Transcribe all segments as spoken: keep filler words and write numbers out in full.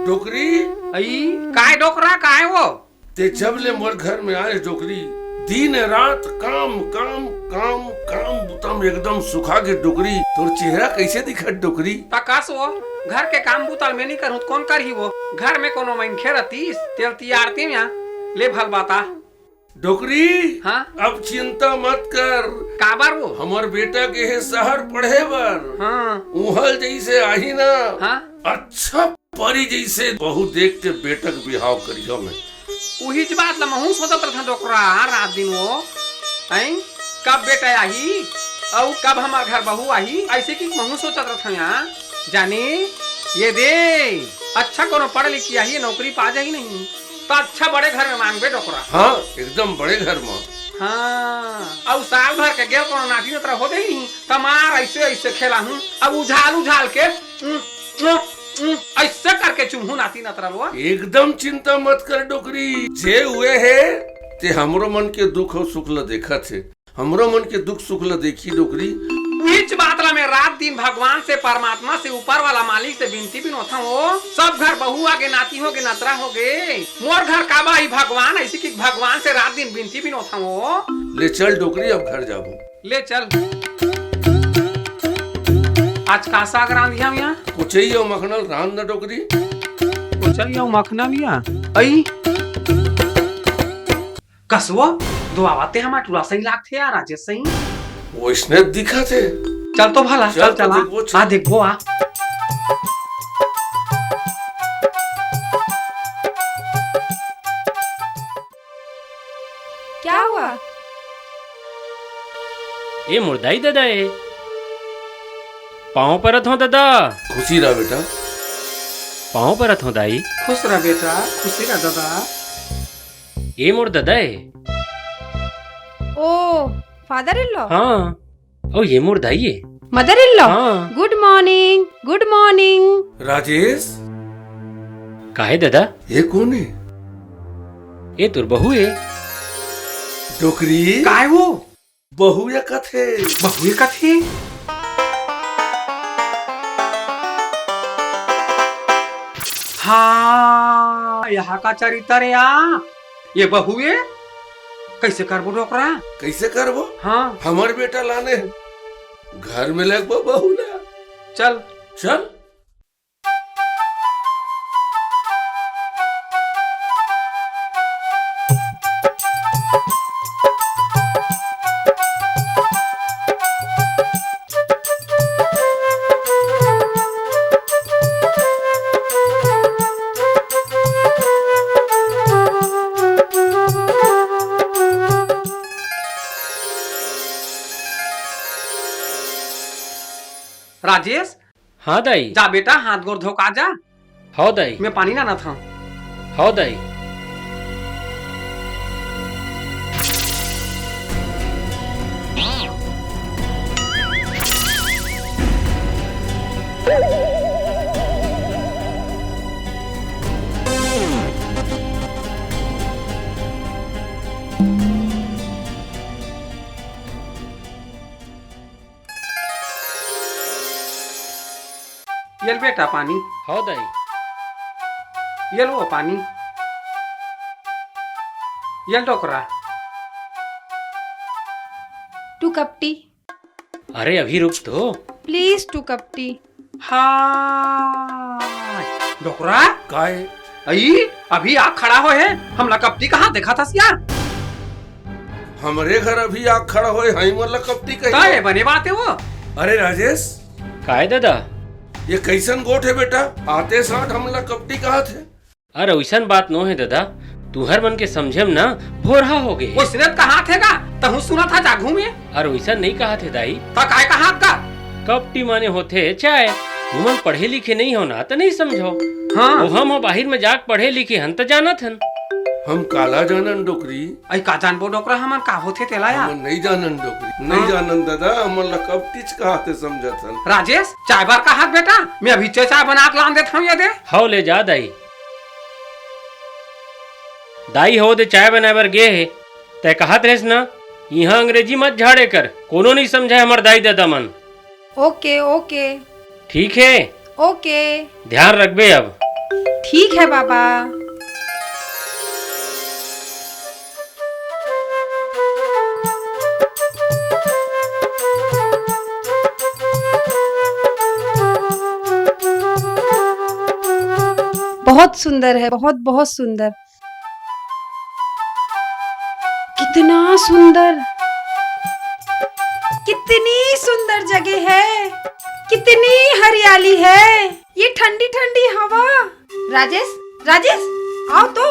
डोकरी। अई, काय डोकरा, काय वो? ते जब ले मोर घर में आए डोकरी, दिन रात काम, काम, काम, काम, बुता में एकदम सुखा गे डोकरी। तोर चेहरा कैसे दिखत डोकरी? त कस वो, घर के काम बुता ल मैं नहीं करूँ त कोन करही वो? घर में कोनो मनखे रहतीस, तेल तियारती में। ले भल बता। डोकरी, हाँ? अब चिंता मत कर। काबर वो? हमर बेटा गे हे शहर पढ़े बर। हाँ। उहल जैसे आही ना, हाँ। अच्छा परी जैसे बहू देख के बेटा के बिहाव करिहा मैं। उहीच बात ला महूँ सोचत रथन डोकरा, रात दिन वो। हैं? कब बेटा आही? अउ कब हमर घर बहू आही? ऐसे कि महूँ सोचत रथन यार। जाने, ये दे, अच्छा कोनो पढ़ लिख के आही, नौकरी पा जाही नहीं, त अच्छा बड़े घर में मांगबे डोकरा। हाँ, एकदम बड़े घर में। हाँ, अउ साल भर के गेल कोनो नाती नतरा हो जाही नहीं, त मार ऐसे ऐसे खेलाहूँ, अब उझाल उझाल के, उम, उम, उम, ऐसे करके चुमहूँ नाती नतरा लोग। एकदम चिंता मत कर डोकरी, जे हुए हे, ते हमरो मन के दुख अउ सुख ल देखत हे। हमरो मन के दुख सुख ल देखी डोकरी। उहीच बात ला मैं रात दिन भगवान से, परमात्मा से, ऊपर वाला मालिक से बिनती बिनोथंव वो। सब घर बहू आगे, नाती होगे, नतरा होगे, मोर घर काबर आही भगवान? ऐसे कि भगवान से रात दिन बिनती बिनोथंव वो। ले चल डोकरी, अब घर जाबो। ले चल। आज का साग रांधिया मिया? कुचई अउ मखनल रांध न डोकरी। कुचई अउ मखनल या? अई। कस वो, दुआवा ते हमर टूरा सही लागथे यार, राजेश सही। वइसने दिखत हे। चल तो भला, चल चल तो चला। देखबो, चल। आ, देखबो, आ। क्या हुआ? ए मोर दाई ददा ए। पाँव परत हों ददा। खुशी रह बेटा। पाँव परत हों दाई। खुश रह बेटा, खुशी रह ददा। ए मोर ददा ए। ओ, father in law? हाँ। अउ ये मोर दाई ए। Mother in law? हाँ। Good morning, good morning। Rajesh. काहे ददा? ये कोन ए? ए तोर बहू ए। डोकरी। काय वो? बहू या कथे। बहू या कथे? हाँ, यहाँ का चरित्र या। ये बहू ए? कैसे करबो डोकरा? कैसे करबो? हाँ। हमर बेटा लाने हे। घर में लगबो बहू ला। चल। चल। राजेश, हाँ दाई। जा बेटा, हाथ गोड़ धो के आ जा। हव दाई। मैं पानी लानत हंव। हव दाई। ये ल बेटा पानी। हव दाई। ये ल वो पानी। ये ल डोकरा। Two cup tea। अरे अभी रुक तो। Please, two cup tea। हाँ। डोकरा? काय? अई, अभी आग खड़ा होय हे, हमला कपटी कहाँ देखत हस या? हमरे घर अभी आग खड़ा होय, हई मोला कपटी कही। काय बने बात हे वो? अरे राजेश। काय ददा? ये कैसन गोठ हे बेटा? आते साथ हमला कपटी कहत हे। अरे वैसन बात नो हे ददा, तुहर मन के समझे म ना भोरहा हो गे। वैसने त कहात हे गा, तहूँ सुनत हस आघू में। अरे वैसन नइ कहात हे दाई। त काय कहात गा? कपटी माने होथे चाय। तुमन पढ़े लिखे नइ हो ना, त नइ समझो। हाँ। ओ हम हो बाहिर में जाके पढ़े लिखे हन त जानत हन। हम काला जानन डोकरी। अई का जानबो डोकरा, हमन का होथे तेला या? हमन नइ जानन डोकरी, नइ हाँ। जानन ददा, हमन ला कपटीच कहाथे समझत हन। राजेश, चाय बर कहात बेटा, मैं अभी चाय, चाय बना के लान देत हंव, ये दे। हव ले जा दाई। दाई हो दे चाय बनाए बर गे हे, तैं कहत रहेस ना, इहाँ अंग्रेजी मत झाड़े कर, कोनो नइ समझय हमर दाई ददा मन। OK, OK। ठीक हे। OK। ध्यान रखबे अब। ठीक है बाबा। बहुत सुंदर है, बहुत, बहुत सुंदर। कितना सुंदर, कितनी सुंदर जगह है, कितनी हरियाली है, ये ठंडी ठंडी हवा। राजेश, राजेश, आओ तो।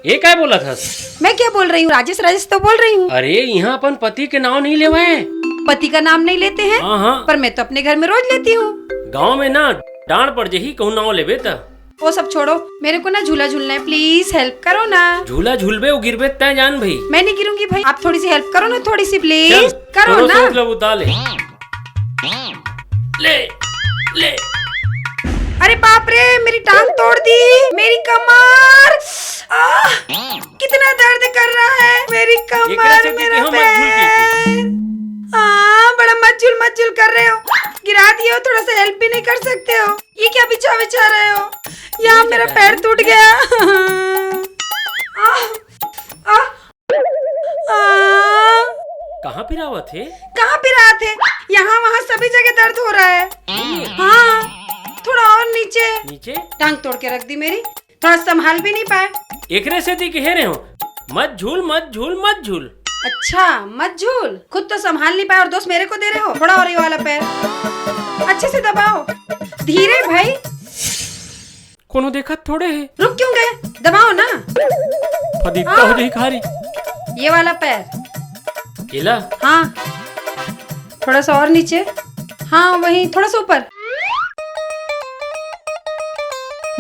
ये काय बोलत हस? मैं क्या बोल रही हूँ राजेश, राजेश तो बोल रही हूँ। अरे, यहाँ अपन पति के नाम नहीं लेवे। पति का नाम नहीं लेते हैं, हाँ, हाँ। पर मैं तो अपने घर में रोज लेती हूँ। गाँव में ना डांट पड़ जही कहूँ नाम लेबे त। वो सब छोड़ो, मेरे को ना झूला झूलना है, please help करो ना। झूला झूलबे, वो गिरबे तय जान भाई। मैं नहीं गिरूंगी भाई, आप थोड़ी सी help करो ना, थोड़ी सी please चल, करो दोनों ना। से मतलब उतार ले। ले, ले। अरे बाप रे, मेरी टांग तोड़ दी, मेरी कमर। आह, कितना दर्द कर रहा है मेरी कमर, मेरा पैर। हाँ, बड़ा मत झूल, मत झूल कर रहे हो, गिरा दिए हो, थोड़ा सा help भी नहीं कर सकते हो। ये क्या बिछा बिछा रहे हो? यहाँ मेरा पैर टूट गया। आह, आह, आह। कहाँ पिरावत हे? कहाँ पिरात हे? यहाँ वहाँ सभी जगह दर्द हो रहा है। हाँ, थोड़ा और नीचे। नीचे? टांग तोड़ के रख दी मेरी, थोड़ा संभाल भी नहीं पाए। एकरे सेती कहे रहे हो, मत झूल, मत झूल, मत झूल। अच्छा, मत झूल। खुद तो संभाल नहीं पाए और दोष मेरे को दे रहे हो। थोड़ा और ये वाला पैर अच्छे से दबाओ, धीरे भाई। कोनो देखत थोड़े हे। रुक क्यों गए? दबाओ ना। फदीदा हो जाही खारी। ये वाला पैर। केला? हाँ, थोड़ा सा और नीचे। हाँ, वही थोड़ा सा ऊपर।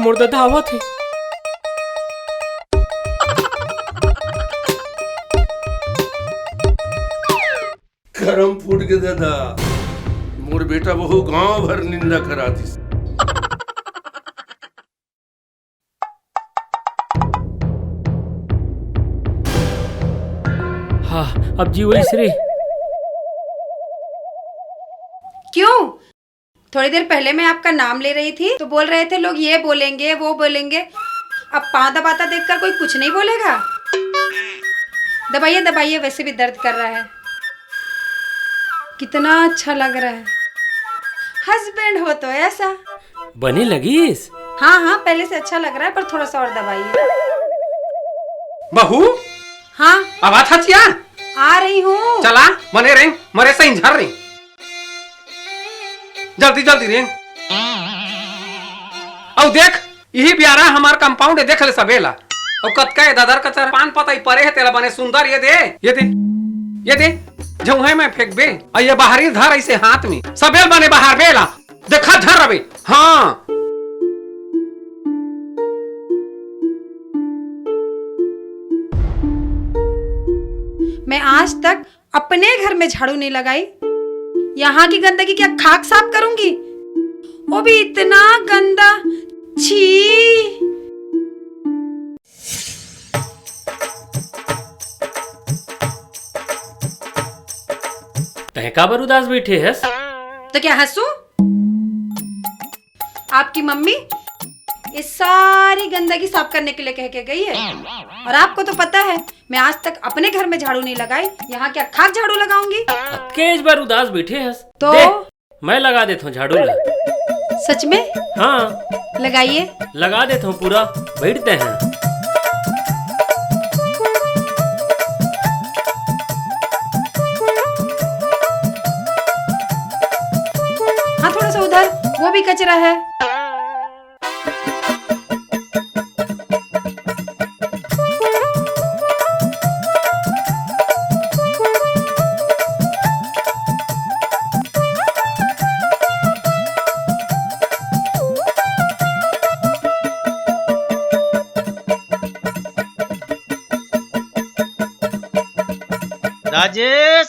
मोर ददा आवत हे। करम फूट गे ददा, मोर बेटा बहू गांव भर निंदा करा दिस। हाँ, अब जी वही श्री। क्यों? थोड़ी देर पहले मैं आपका नाम ले रही थी तो बोल रहे थे लोग ये बोलेंगे, वो बोलेंगे। अब पाँव दबाता देखकर कोई कुछ नहीं बोलेगा। दबाइए, दबाइए, वैसे भी दर्द कर रहा है। कितना अच्छा लग रहा है, husband हो तो ऐसा। बने लगिस? हाँ, हाँ, पहले से अच्छा लग रहा है, पर थोड़ा सा और दबाइए। बहू? हाँ। अब आत हस या? आ रही हूँ। चला, बने रही, मरे से इंझर रही। जल्दी, जल्दी रे। अउ देख, इही बियारा हमार compound हे, देख ले सबे ला। अउ कतका ए ददर कचर पान पतई परे हे, तेला बने सुंदर ये दे, ये दे, ये दे, झउहे में फेंकबे। अउ ये बाहरी धर अइसे हाथ में, सबे ल बने बहारबे ला। देखा धर रबे। हाँ। मैं आज तक अपने घर में झाड़ू नहीं लगाई, यहाँ की गंदगी क्या खाक साफ करूंगी? वो भी इतना गंदा, छी। तैं काबर उदास बैठे हस? तो क्या हंसूं? आपकी मम्मी ये सारी गंदगी साफ करने के लिए कह के गई है, और आपको तो पता है मैं आज तक अपने घर में झाड़ू नहीं लगाई, यहाँ क्या खाक झाड़ू लगाऊंगी? अतके इस बार उदास बैठे हस। तो? देख, मैं लगा देता हूँ झाड़ू ला। सच में? हाँ। लगाइए। लगा देता हूँ पूरा, बैठते हैं। हाँ, थोड़ा सा उधर, वो भी कचरा है। राजेश,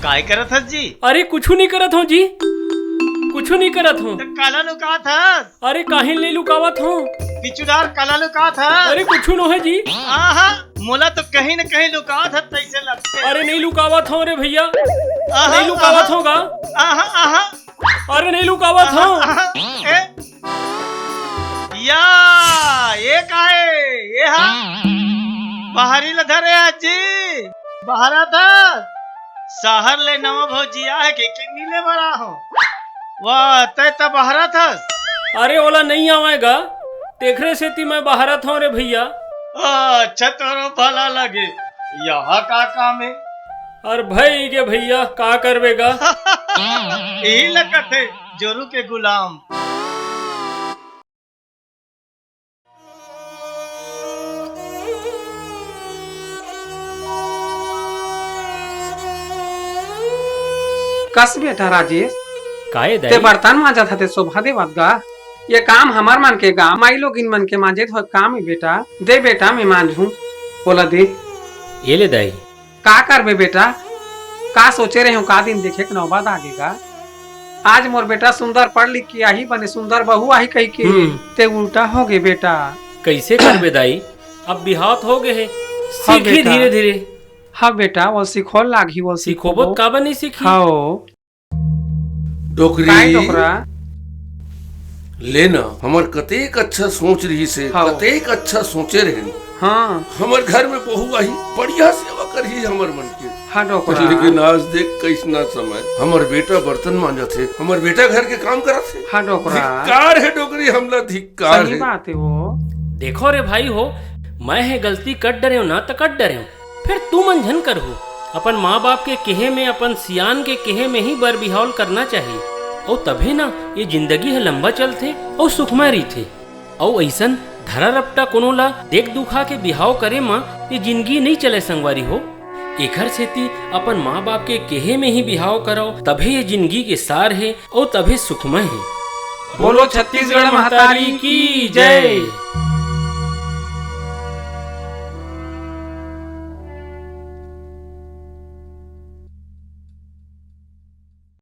काय करत हस जी? अरे कुछू नहीं करत हूँ जी, कुछू नहीं करत हूँ। त काला लुकात हस? अरे काहे नहीं लुकावत हूँ? बिचुदार काला लुकात हस? अरे कुछू नोहे जी। आहा, मोला तो कहीं न कहीं लुकात हस तैसे लगथे। अरे नहीं लुकावत हूँ रे भैया, आहा, नहीं लुकावत आहा। हूँ गा। आहा, आहा। अरे नहीं लुकावत हंव। ए? या, ये का हे? ये हा? बहरी ल धरे हस जी। बहरत हस? सहर ले नवा भौजी आए के किन्नी ले बर आए हंव। वाह, तैं त बहरत हस। अरे ओला नइ आवय गा, तेखरे सेती मैं बहरत हंव रे भइया। अच्छा, तोरो भला लगे, यहाँ का काम हे? अरे भई गे भइया, का करबे गा? इही ल कथे जोरू के गुलाम। कस बेटा राजेश, काय ते दाई? बर्तन मांजत हते शोभा देवत गा। ये काम हमर मन के गा, माई लोगिन मन के मांजे धोए काम हे बेटा। दे बेटा, मैं मांजहूं, ओला दे। ये ले दाई। का करबे बेटा, का सोचे रहे हंव, का दिन देखे के नौबत आगे गा। आज मोर बेटा सुंदर पढ़ लिख के आही, बने सुंदर बहू आही कहिके, हम्म। ते उल्टा होगे बेटा। कइसे करबे दाई, अब बिहाव त होगे हे, हाँ सीखही बेटा। धीरे धीरे। हाँ बेटा, वो सिखोल लागही, वो सिखोबो सिखोबो। त काबर नइ सीखही? हाँ। डोकरी। काय डोकरा? ले ना, हमर कतेक अच्छा सोच रहिस हे, हाँ। कतेक अच्छा सोचे रहेन। हाँ। हमर घर में बहू आही, बढ़िया सेवा करही हमर मन के। हाँ डोकरा। लेकिन आज देख कइसना समय, हमर बेटा बर्तन मांजत हे, हमर बेटा घर के काम करत हे। हाँ डोकरा। धिक्कार हे डोकरी, हमला धिक्कार सही हे। बात हे वो। देखो रे भाई हो, मैं हे गलती कर डरेंव ना त कर डरेंव। फेर तुमन झन करहू। अपन माँ बाप के केहे में, अपन सियान के केहे में ही बर बिहाव ल करना चाही। अउ तभे न ये जिंदगी ह लंबा चलथे अउ सुखमय रहिथे। अउ अइसन धरा रपटा कोनो ला देख दुखा के बिहाव करे म ये जिंदगी नइ चलय संगवारी हो। एखर सेती अपन माँ बाप के केहे में ही बिहाव करव, तभे ये जिंदगी के सार हे अउ तभे सुखमय हे। बोलो छत्तीसगढ़ महतारी की जय।